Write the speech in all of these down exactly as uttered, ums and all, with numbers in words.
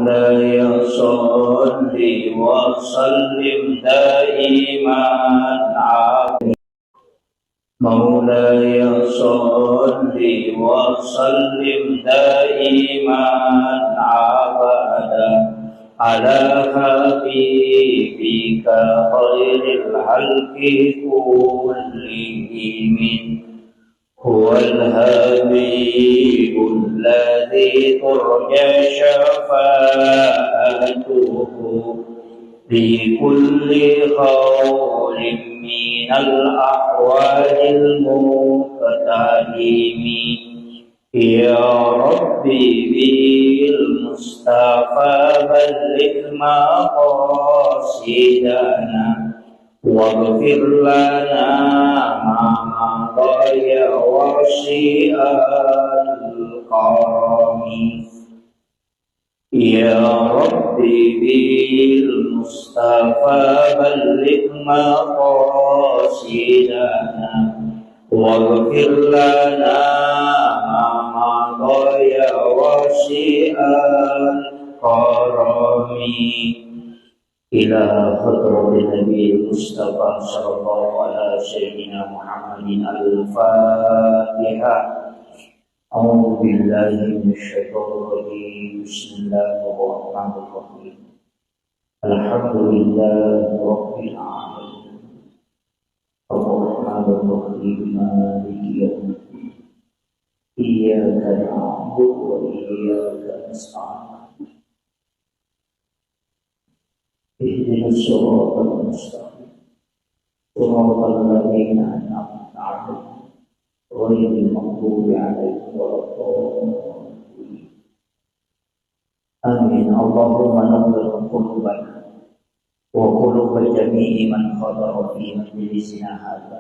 مولاي صل وسلم دائما أبدا. مولاي صل وسلم دائما أبدا على حبيبك خير الخلق كلهم. هو الحبيب الذي ترجى شفاعته في كل هول من الأهوال المقتحم. يا رب بالمصطفى بلغ مقاصدنا واغفر لنا ما مضى يا واسع الكرم. يا رب بالمصطفى بلغ مقاصدنا واغفر لنا ما مضى يا واسع الكرم. إلى حضرة النبي المصطفى صلى الله على سيدنا محمد الفاتحة. أعوذ بالله من الشيطان الرجيم. بسم الله الرحمن الرحيم. الحمد لله رب العالمين. الرحمن الرحيم. مالك يوم الدين. إياك نعبد وإياك نستعين. اهدنا الصراط المستقيم. صراط الذين أنعمت عليهم غير المغضوب عليهم ولا الضالين. آمين. اللهم نور قلوبنا وقلوب جميع من حضر في مجلسنا هذا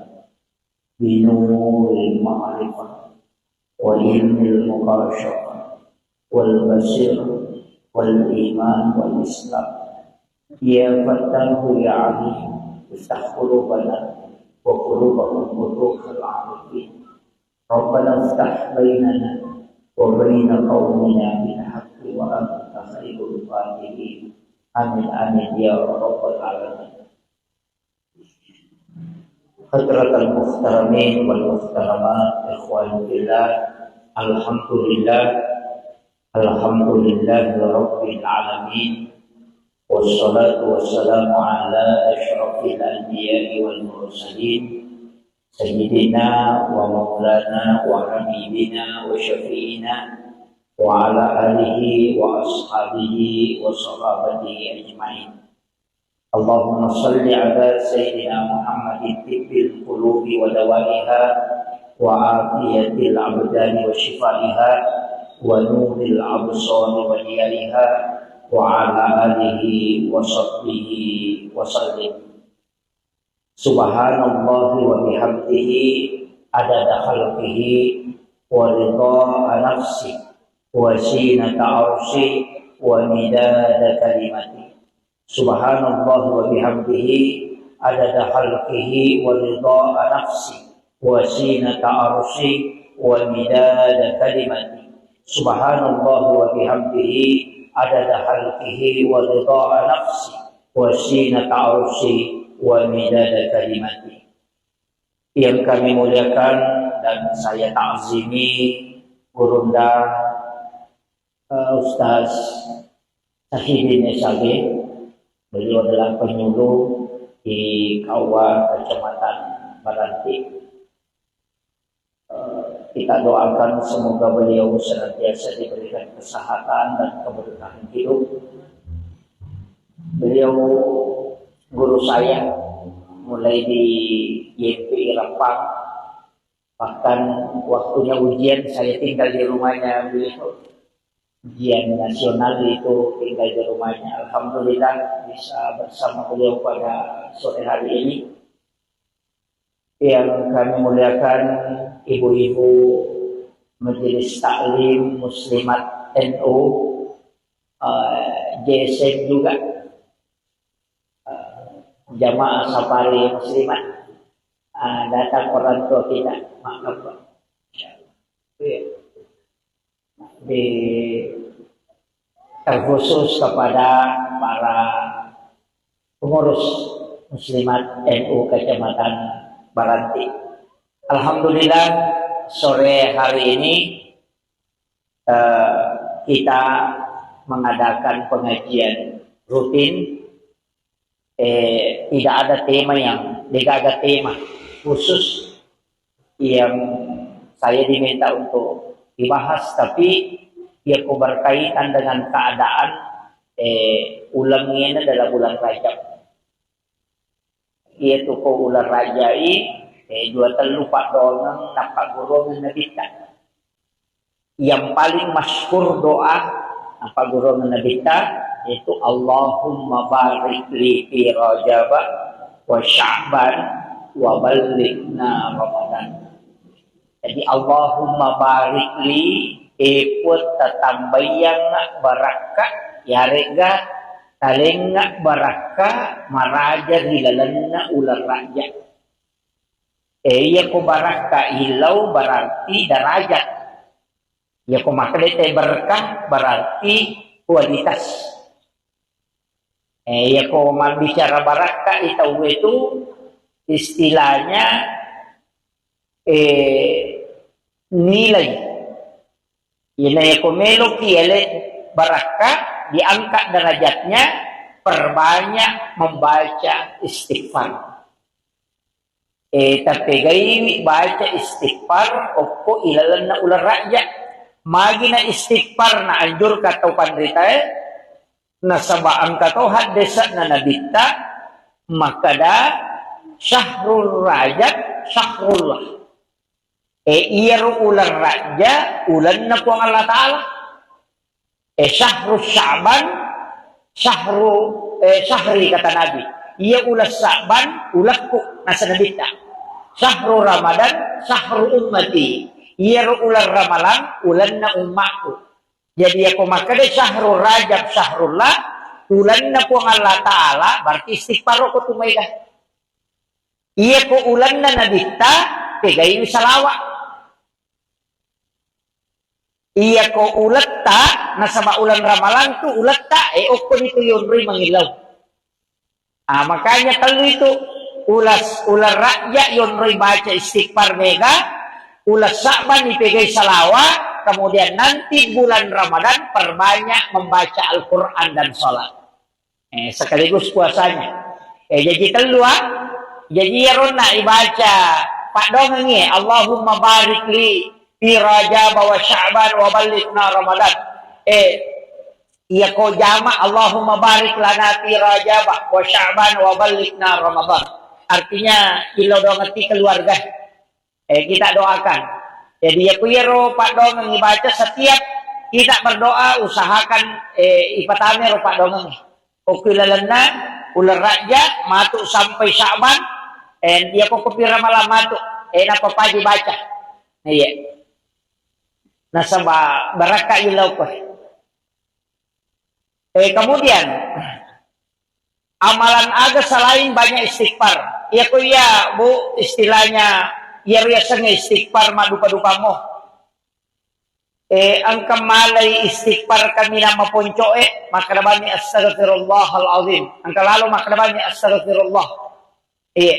بنور المعرفة وعلم المكاشفة والبصيرة والإيمان والإسلام. يا فتاح يا عليم، افتح قلوبنا وقلوبهم فتوح العارفين. ربنا افتح بيننا وبين قومنا بالحق وأنت خير الفاتحين. آمين، آمين يا رب العالمين. حضرة المحترمين والمحترمات، إخواني في الله، الحمد لله، الحمد لله رب العالمين، والصلاة والسلام على أشرف الأنبياء والمرسلين، سيدنا ومولانا وحبيبنا وشفيعنا وعلى آله وأصحابه وصحابته أجمعين. اللهم صل على سيدنا محمد طب القلوب ودوائها وعافية الأبدان وشفائها ونور الأبصار وضيائها وعلى آله وصحبه وسلم. سبحان الله وبحمده عدد خلقه ورضاء نفسه وزينة عرشه ومداد كلمته. سبحان الله وبحمده عدد خلقه ورضاء نفسه وزينة عرشه ومداد كلمته. سبحان الله وبحمده عدد خلقه ورضاء نفسه وزينة عرشه ومداد كلمته. Yang kami muliakan dan saya ta'zimi, Gurunda, eh, Ustaz Sahidin S A G. Beliau adalah penyuluh di K U A Kecamatan Baranti. Eh, kita doakan semoga beliau senantiasa diberikan kesehatan dan keberkahan hidup. Beliau guru saya mulai di Y P I Rempang. Bahkan waktunya ujian, saya tinggal di rumahnya beliau. Ujian nasional itu tinggal di rumahnya. Alhamdulillah bisa bersama beliau pada sore hari ini. Yang kami muliakan ibu-ibu Majelis Taklim Muslimat N U, eh, J S M juga, eh, jamaah safari muslimat, eh, datang orang tua kita, maklum, Pak. Insyaallah. Iya. Di terkhusus kepada para pengurus muslimat N U Kecamatan Baranti. Alhamdulillah, sore hari ini, eh, kita mengadakan pengajian rutin. Eh, tidak ada tema yang, tidak ada tema khusus yang saya diminta untuk dibahas, tapi ya berkaitan dengan keadaan, eh, uleng ini adalah bulan Rajab. Iyatu ko uleng Rajai, eh, dua tellu paddoangeng nappagguruangeng Nabitta. Yang paling masyhur doa nappagguruangeng Nabitta yaitu, "Allahumma barik li fi Rajab wa Sya'ban wa ballighna Ramadan." Jadi, "Allahumma barik li," e Puang, tatambaiangnga barakka, yaregga talengnga barakka maraja ri lalenna uleng Rajab. E, iyako barakka illau berarti derajat. Iyako makkeda te berkah berarti kualitas. E, iyako mabbicara barakka i tauwe tu istilahnya, eh, nilai. Ina yako meloki ele barakka, diangkat derajatnya, perbanyak membaca istighfar. Eh, tappegaiwi baca istighfar okko ilalenna uleng Rajab. Magina istighfar na anjurka tau panritae, nasaba engka to haddese'na Nabitta makkeda, "Syahrul Rajab syahrullah." E, iyaro uleng Rajja ulenna Puang Allah Ta'ala. E, syahru Sya'ban, syahru, e, syahri, kata Nabi. Iya uleng Sya'ban, ulekku, nasa Nabitta. Syahru Ramadan, syahru ummati. Iyaro uleng Ramalang, ulenna ummakku. Jadi, yako makkeda syahru Rajab syahrullah, ulenna Puang Allah Ta'ala, berarti istighfar ko tu maega. Iyako ulenna Nabitta, pegaiwi salawa. Iyako uletta, nasaba uleng Ramalang tu uletta, e, okkoni tu yonroi mangillau. Ah, makanya tellu itu, ulas-, uleng Rajja yonroi baca istighfar mega, uleng Sya'ban ipegai salawa, kemudian nanti bulan Ramadan perbanyak membaca Al-Quran dan sholat. Eh, sekaligus puasanya. Eh, jaji tellu, ah. Jaji iyaronna ibaca paddoangengngi, "Allahumma barik li fi Rajab wa Sya'ban wa ballighna Ramadan." Eh, iyako jama, "Allahumma barik lana fi Rajab wa Sya'ban wa ballighna Ramadan." Artinya, illau doangeng ti keluarga. Eh, kita doakan. Jadi, ya, ku iyaro paddoangeng ibaca setiap kita berdoa, usahakan, eh, ipatame ro paddoangeng. Okko ilalenna uleng Rajja, matu sampai Sya'ban, eh, iya ko kopi Ramalang matu, eh, napapaji baca. Iya. Nasaba barakka illau ko. Eh, kemudian, amalan aga selain banyak istighfar? Iya ko iya, Bu, istilahnya, iya riasengnge istighfar maddupa-dupamo. Eh, engka malai istighfar kaminang maponco'e, makkeda bani, "Astaghfirullahal azim." Engka lalo makkeda bani, "Astaghfirullah." Iya.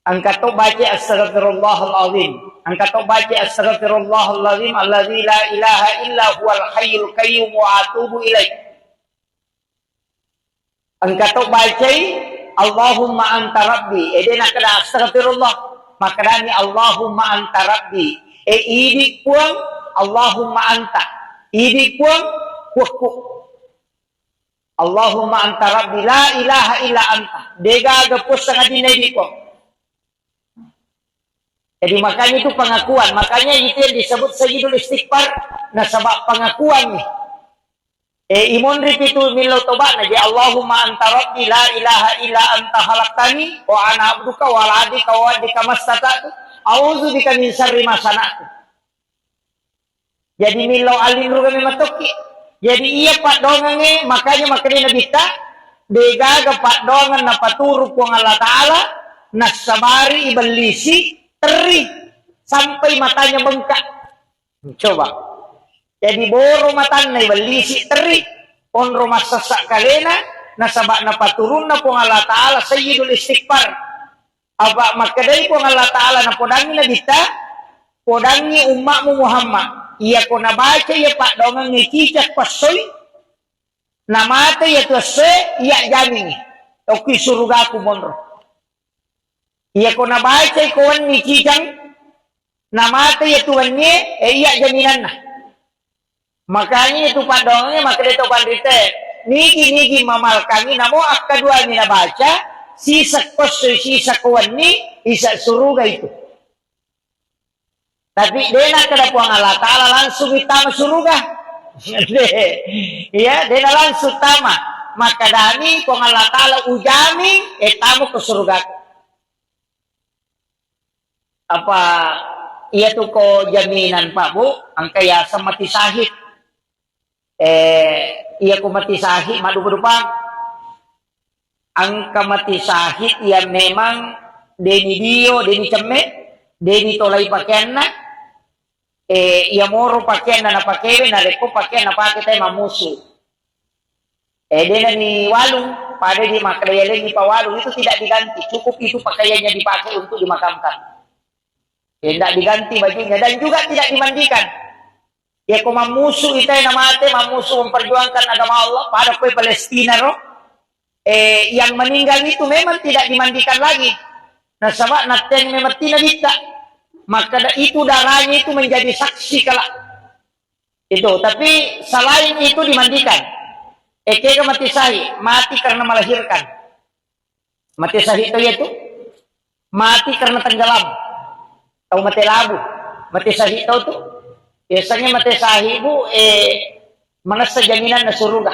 Engka to baca, "Astaghfirullahal azim." Engka to baca, "Astaghfirullahal azim alladzi la ilaha illa huwal hayyul qayyum wa atubu ilaih." Engka to bacai, "Allahumma anta rabbi." Eh, de nakkeda, "Astaghfirullah." Makkedani, "Allahumma anta rabbi." Eh, idi Puang, Allahumma anta. Idi Puang, kuakku. "Allahumma anta rabbi la ilaha illa anta." Degaga puang sangadinna idi Puang. Jadi, makanya itu pengakuan. Makanya itu yang disebut sayyidul istighfar. Nasaba pengakuan nih. Eh, imonri pitu millau toba'na je, "Allahumma anta rabbi la ilaha illa anta khalaqtani wa ana abduka wa ala ahdika wa wa'dika mastata'tu. A'udzu bika min syarri ma sana'tu." Jadi, millau allinrungang memang tokki. Jadi, iya paddoangengnge, makanya makkedai Nabitta, degaga paddoangeng napaturu Puang Allah Ta'ala, nassabari ibellisi terri sampai matanya bengkak. Coba. Jadi, boro matanna ibellisi terri. Onro massessa kalena, nasaba napaturunna Puang Allah Ta'ala sayyidul istighfar. Apa makkedai Puang Allah Ta'ala napodangi Nabitta, "Podangi ummakmu Muhammad, iyako nabaca iya paddoangengnge cicak passoi, namate iya tu essoe, iya jamingi okki surugaku monro. Iyako nabacai ko wenni cicang, namate iya tu wennie, e iya jaminanna." Makanya itu paddoangengnge makkeda to panrita, nigi-nigi mamalkangi namo akkaduami nabaca, sisa ko essoi, sisa ko wenni, isa suruga itu. Tapi de nakkeda Puang Allah Ta'ala langsung tama suruga. Iya, de na langsung tama. Makkedami Puang Allah Ta'ala, "Ujami, e tama ke surugaku." Apa iya tu ko jaminan, Pak, Bu, engka yaseng mati syahid. Eh, iya ko mati syahid, maddupa-dupang. Engka mati syahid yang memang deni dio, deni cemme, deni tolai pakeanna, eh, iya moro pakeanna napakewe, narekko pakean napake tai mammusu. Eh, dena ni walung, pada di makkeda yalengi pawalung, itu tidak diganti. Cukup itu pakaiannya dipakai untuk dimakamkan. Eh, tidak diganti bajunya dan juga tidak dimandikan. Ya, ko mammusu itai namate, mammusu memperjuangkan agama Allah, pada kue Palestina ro, eh, yang meninggal itu memang tidak dimandikan lagi. Nasaba natteng memettina ditta. Maka da-, itu darahnya itu menjadi saksi kelak. Itu, tapi selain itu dimandikan. Ekega mati syahid, mati karena melahirkan. Mati syahid tau iya tu? Mati karena tenggelam. Tau mati labu. Mati syahid tau tu? Biasanya mati syahid, Bu, eh, manessa jaminan na surga.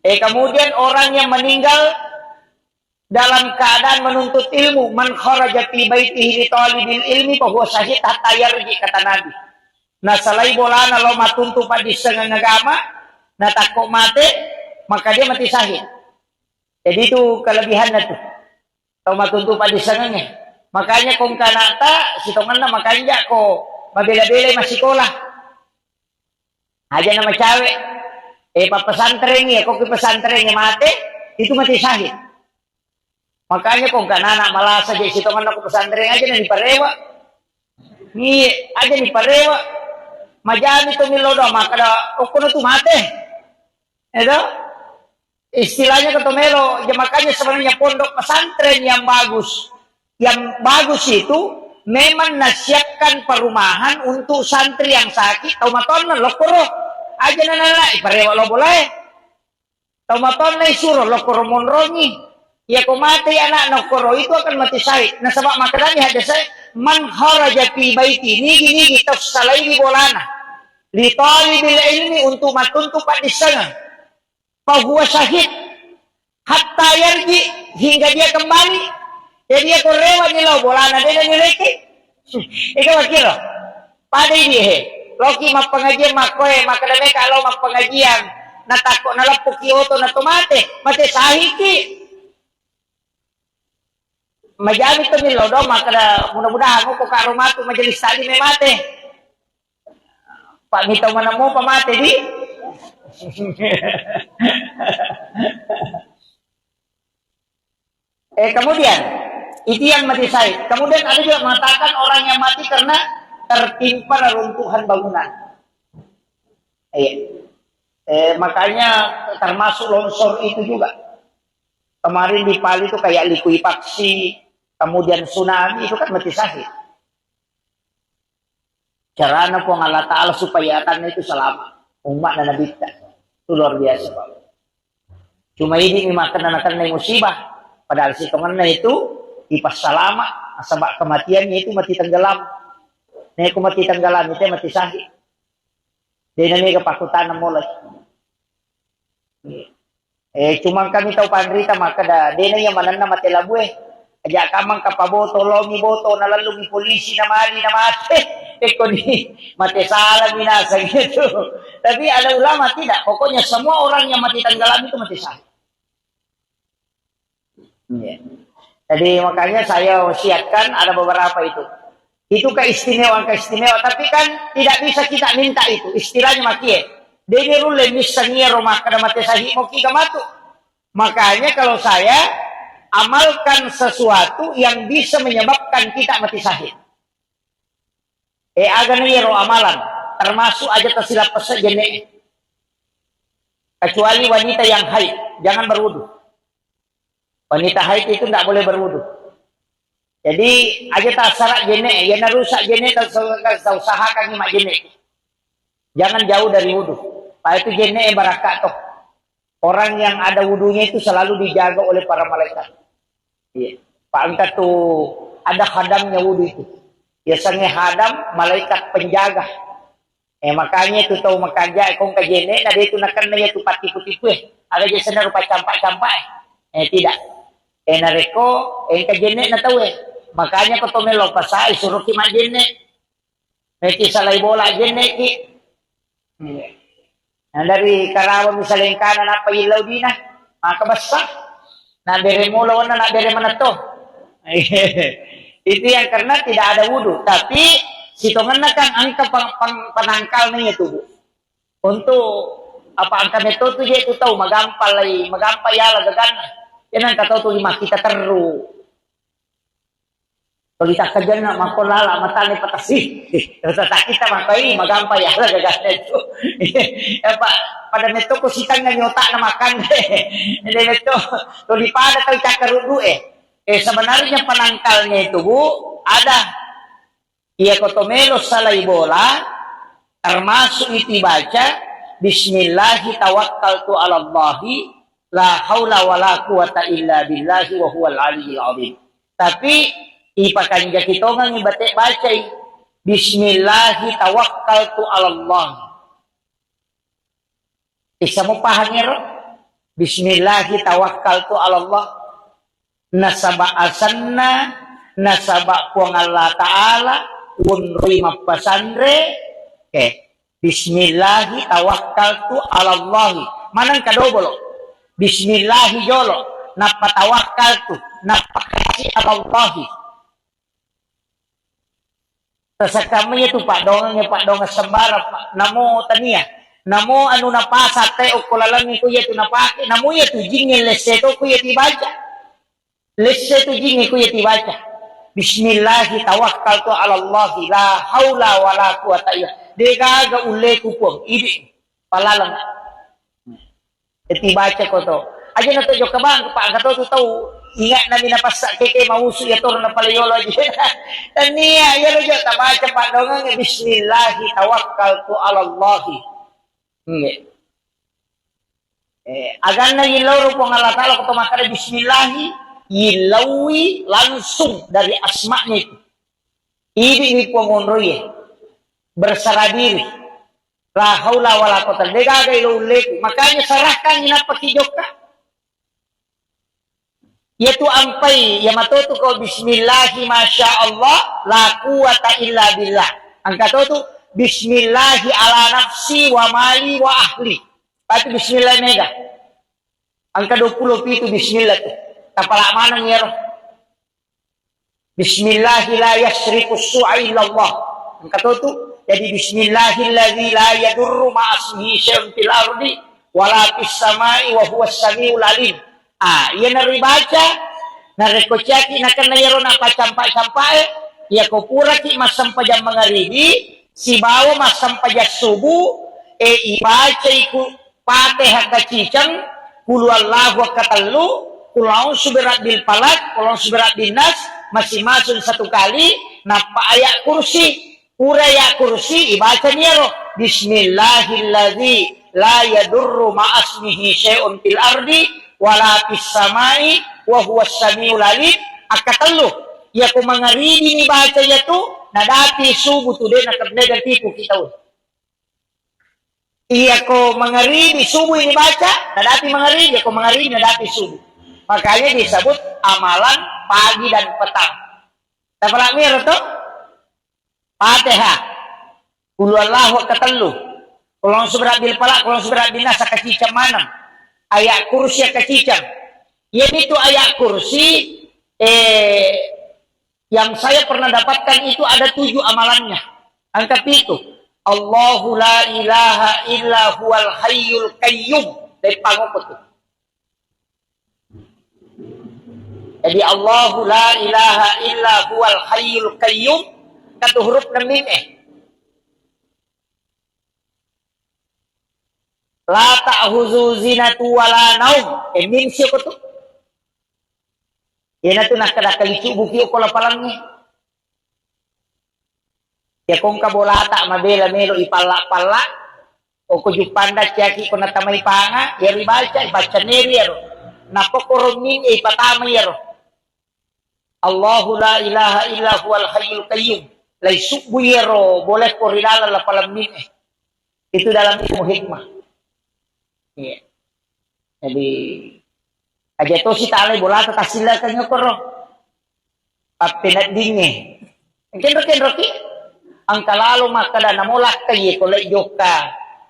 Eh, kemudian orang yang meninggal dalam keadaan menuntut ilmu, "Man kharaja fi baitihi li talibil ilmi fahuwa syahid hatta yarji," kata Nabi. Nasalai bolana lo matuntu paddissengeng agama, natakko mate, maka dia mati syahid. Jadi itu kelebihannya tuh. Tau matuntu paddissengengnge. Makanya ko engka anakta, sitongenna makanja ko mabela-bela massikola. Aja na macawe. Eh, pappesantrengi, ya, ko ki pesantrengi mate, itu mati syahid. Makanya ko engka anak malasa je sitongenna ko pesantren aja na diparewa. Iya, aja diparewa. Majani to millo do, maka da okkono tu mate. Itu istilahnya ketomelo, ya, makanya sebenarnya pondok pesantren yang bagus, yang bagus itu memang nasiapkan perumahan untuk santri yang sakit, tau matonna lokkoro, aja nana parewa lo bolae, tau matonna isuro lokkoro monrongi, ya ko mate anak nokkoro itu akan mati syahid. Nasaba makkedani hadis saya, "Man kharaja fi baiti," nigi-nigi tau salai di bolana, "li talibil ilmi," untuk matuntu paddissengeng. Fahuwa syahid hatta yarji, hingga dia kembali. Jadi, iya ko rewa ni lao bolana, de na ni reke. Ika wakiro. Pada ini he. Loki mappengajian makkoe, makkeda meka lao mappengajian. Natakko naleppuki oto na to mate, mate sahiki. Majami to millo do, makkeda mudah-mudahan ko karo matu majelis taklim e mate. Pak mito mana mau pamate di. Eh, kemudian, itu yang mati syahid. Kemudian ada juga mengatakan orang yang mati karena tertimpa reruntuhan bangunan. Iya. Eh, makanya termasuk longsor itu juga. Kemarin di Palu itu kayak likuifaksi, kemudian tsunami itu kan mati syahid. Carana Puang Allah Ta'ala supaya atanna itu selamat. Umatna Nabitta. Itu luar biasa, Pak. Cuma ini memang kena-kena musibah. Padahal sitongenna itu ipassalama, nasaba kematiannya itu mati tenggelam. Nah, itu mati tenggelam itu mati syahid. Dia namanya kepakutana mulai. Eh, cuma kami tau panrita makkeda, dena iya manenna mate labue. Aja kamang kapaboto, lomi boto, nalallumi polisi, namali, namate. Ekko ni, mate salah minasa gitu. Tapi ada ulama tidak. Pokoknya semua orang yang mati tenggelam itu mati syahid. Iya. Jadi makanya saya wasiatkan ada beberapa itu. Itu keistimewaan-keistimewaan, tapi kan tidak bisa kita minta itu. Istilahnya makie. De' ni rulle misseng iyaro makkeda mate sahih moki ga matu. Makanya kalau saya amalkan sesuatu yang bisa menyebabkan kita mati syahid. Eh, aga na iyaro amalan, termasuk aja tasilappessa jenne'. Kecuali wanita yang haid, jangan berwudu. Wanita haid itu ndak boleh berwudu. Jadi, aja tassara jenne', ya narusak jenne', ta-, ta-, ta-, usahakan ni majenne'. Jangan jauh dari wudu. Pak, itu jenne' barakka' toh. Orang yang ada wudunya itu selalu dijaga oleh para malaikat. Iya. Pak, engka tu ada khadamnya wudu itu. Biasanya khadam, malaikat penjaga. Eh, makanya itu tau makanja, eh, kong kajenne', na de' tu nakenna ya tu patipu-tipu, eh. Aga je senna rupa campak-campak, eh. Eh, tidak. Eh, narekko, eh, kajenne' na tau, eh. Makanya ko to melo pasai, suruh ki majenne'. Meki salai bola jenne' ki. Hmm. Nah, dari Karawang misalnya kana napa illau dina, maka besar. Nah, bere mula wana, nak bere mana toh. Itu yang karena tidak ada wudu. Tapi, sitongenna kan angka peng-, peng-, penangkalnya itu, Bu. Untuk apa angka metode je itu tahu, magampang lai, magampang ya lah gaganna. Jangan kata tu lima kita teru. Tuli takkajenna mako lala matane patasi. Terus kita mako ini magampang ya lah gaganna itu. Ya, Pak, pada metode ko sitangga nyotak na makan. Ini metode tuli pada tuli cakkaruddu, eh. Eh, sebenarnya penangkalnya itu, Bu, ada. Iya, ko to melo salai bola, termasuk itu baca, "Bismillahi tawakkaltu 'alallahi, la haula wala quwwata illa billahi wa huwal aliyyil azim." Tapi, ipakanjaki tongang ibate bacai, "Bismillahi tawakkaltu 'alallahi." Bisa mupahang ero? "Bismillahi tawakkaltu 'alallah." Nasaba asenna, nasaba Puang Allah Ta'ala, wonroi mappasanre, eh, "Bismillahi tawakkaltu 'alallahi." Maneng kadobolo. "Bismillahi" jolo, nappa "tawakkaltu", nappa kasi "'alallahi". Tasakamma iya tu paddoangeng, iya paddoangeng sembarang, Pak. Namo tania. Namo anu napasa te okko lalengnge ko iya tu napake. Namo iya tu jingnge lesse to ko iya tibaca. Lesse tu jingnge ko iya tibaca. "Bismillahi tawakkaltu 'alallahi, la haula wala quwwata illa." De gaga ulleku, Puang. Idi palaleng. Eti baca ko to. Aja na to jokka bang, Pak, angka to tu tau. Ingat nami na passa keke mausu ya toro na pale yolo aja. Tania, ya lo jokka baca paddoangeng, "Bismillahi tawakkaltu 'alallahi." Nggih. Eh, aganna yillau ro Puang Allah Ta'ala ko to makkada bismillahi, yillaui langsung dari asma'nya itu. Idi ni Puang onroie. Berserah diri. La haula wala quwwata, de gaga ilo ulleku. Makanya serahkan inappa ki jokka. Iya tu ampai, iya matotu ko bismillahi masya Allah, la quwwata illa billah. Angka to tu bismillahi ala nafsi wa mali wa ahli. Patu bismillah mega. Angka dua puluh pitu bismillah tu. Tapala maneng iyaro. "Bismillahi la yasrifu su'a illallah." Engka to tu. Jadi, "Bismillahilladzi la yadurru ma'asmihi syai'un fil ardi wala fis sama'i wa huwas samiul alim." Ah, iya naribaca, narekko ciaki nakenna iyaro napacampa-campae, iya ko puraki massempajang mangaribi, sibawa massempajang subuh, e, ibacai ku Fatihah kaciceng, Qul huwallahu katellu, Qul a'udzu birabbil falaq, Qul a'udzu birabbin nas, masing-masing satu kali, nappa ayat kursi. Pura ayat kursi, ibaca niyaro, "Bismillahilladzi la yadurru ma'asmihi syai'un fil ardi wala fis sama'i wa huwas samiul alim." Akkatellu. Iya ko mangaribi ni baca iya tu, nadapi subuh tu de' na-, de' natipu kita. Iya ko mangaribi subuh ini baca, nadapi mangaribi, iya ko mangaribi nadapi subuh. Makanya disebut amalan pagi dan petang. Tapalak miro to? Fatihah. Qul huwallahu katellu. Qul a'udzu birabbil falaq, Qul a'udzu birabbin nas, kaciceng maneng. Ayat kursi kaciceng. Iya itu ayat kursi, eh, yang saya pernah dapatkan itu ada tujuh amalannya. Angka pitu. Allahu la ilaha illa huwal hayyul qayyum. Deppang apa tu? Jadi Allahu la ilaha illa huwal hayyul qayyum. Katu huruf na mim eh. La ta'khuzuhu sinatun wa la naum. Eh, mim sio ko tu. Iyanatu nakkeda kalicubbuki okko lapalangnge. Iya ko engka bolata mabela melo ipalla-palla, okko juppanda ciaki ko natamai panga, iyaro ibaca, ibaca neri iyaro. Nappa koro mim e ipatama iyaro. Allahu la ilaha illa huwal hayyul qayyum. Laisubbu iyaro bolekko ri laleng lapalang mim e. Itu dalam ilmu hikmah. Iya. Jadi, aja tosi talai bolata tassillakeng okoro. Pappeneddingnge. Kenro-kenroki. Engka lalo makkeda namo lakkai ko lai jokka.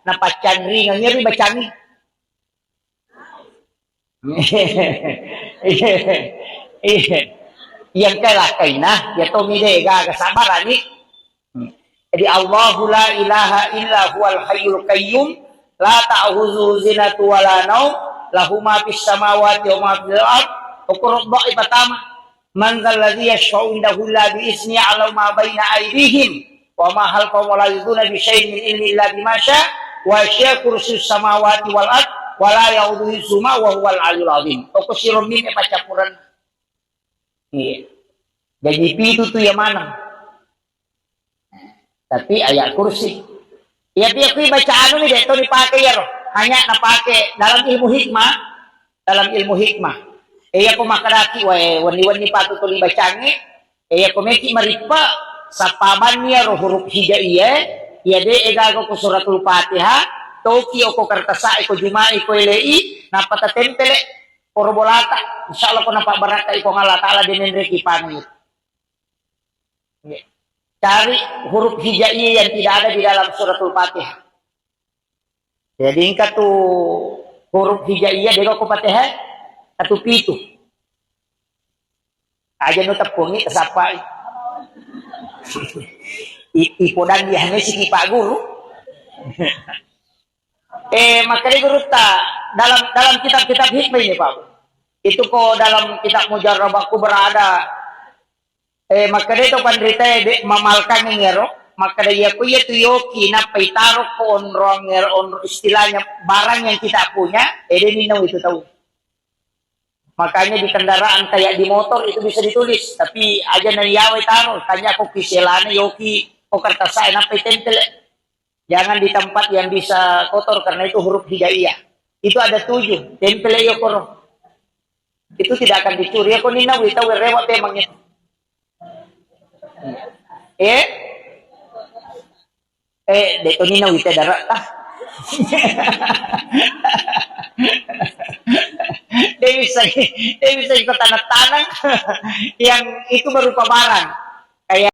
Napaccanringeng iyaro bacangi. Iya. Iya engka lakkaina, iya tomi de gaga sabarani. Jadi, Allahu la ilaha illa huwal hayyul qayyum, la ta'khuzuhu sinatun wa la naum, lahu ma fis samawati wa ma fil ard. Okoro doa ipatama. Man dzal ladzi yasyfa'u indahu illa bi idznihi, ya'lamu ma baina aidihim wa ma khalfahum wa la yuhituna bi syai'in min ilmihi illa bima sya, wa sya kursiyus samawati wal ard, wa la ya'uduhu hifzuhuma wa huwal aliyyul azim. Okko siro mim e paccappurenna. Iya. Jadi pitu tu iya maneng. Tapi ayat kursi. Iya, tapi aku baca anu ni, de' to dipake iyaro. Hanya napake dalam ilmu hikmah, dalam ilmu hikmah. Iya ko makkadaki wae wenni-wenni patu to dibacangi. Iya ko meki marippe sappabanni iyaro huruf hijaiyah. Iya de' egaga ko suratul Fatihah, toki oko kertasa'e ko jumai ko elei, nappa tatempele poro bolata. Insyaallah ko napabbarakkai Puang Allah Taala de' menreki panu. Cari huruf hijaiyah yang tidak ada di dalam suratul Fatihah. Jadi engka tu huruf hijaiyah de' ko Fatihah, atu pitu. Aja nu teppungi tasappai. I- ipodangi hanya siki Pak Guru. Eh, makkeda gurutta dalam, dalam kitab-kitab hikmah ini, Pak. Itu ko dalam kitab Mujarrabah Kubra ada Eh, makkeda to panritae de' mamalkang iyaro, makkeda iya ko iya tu yoki nappa itaro ko onrong iyaro, onrong istilahnya barang yang kita punya, eh, de' ninau itu tau. Makanya di kendaraan kayak di motor itu bisa ditulis, tapi aja na iyawa itaro, tanya ko kiselana yoki, ko kertas saya nappa itempel. Jangan di tempat yang bisa kotor karena itu huruf hijaiyah. Itu ada tujuh, tempel iyo koro. Itu tidak akan dicuri. Ya, ko ninna wita werrewa pemang itu. Eh? Eh, de' to ninna wita darat ah. De' bisa, de' bisa ikut tanah-tanah yang itu berupa barang.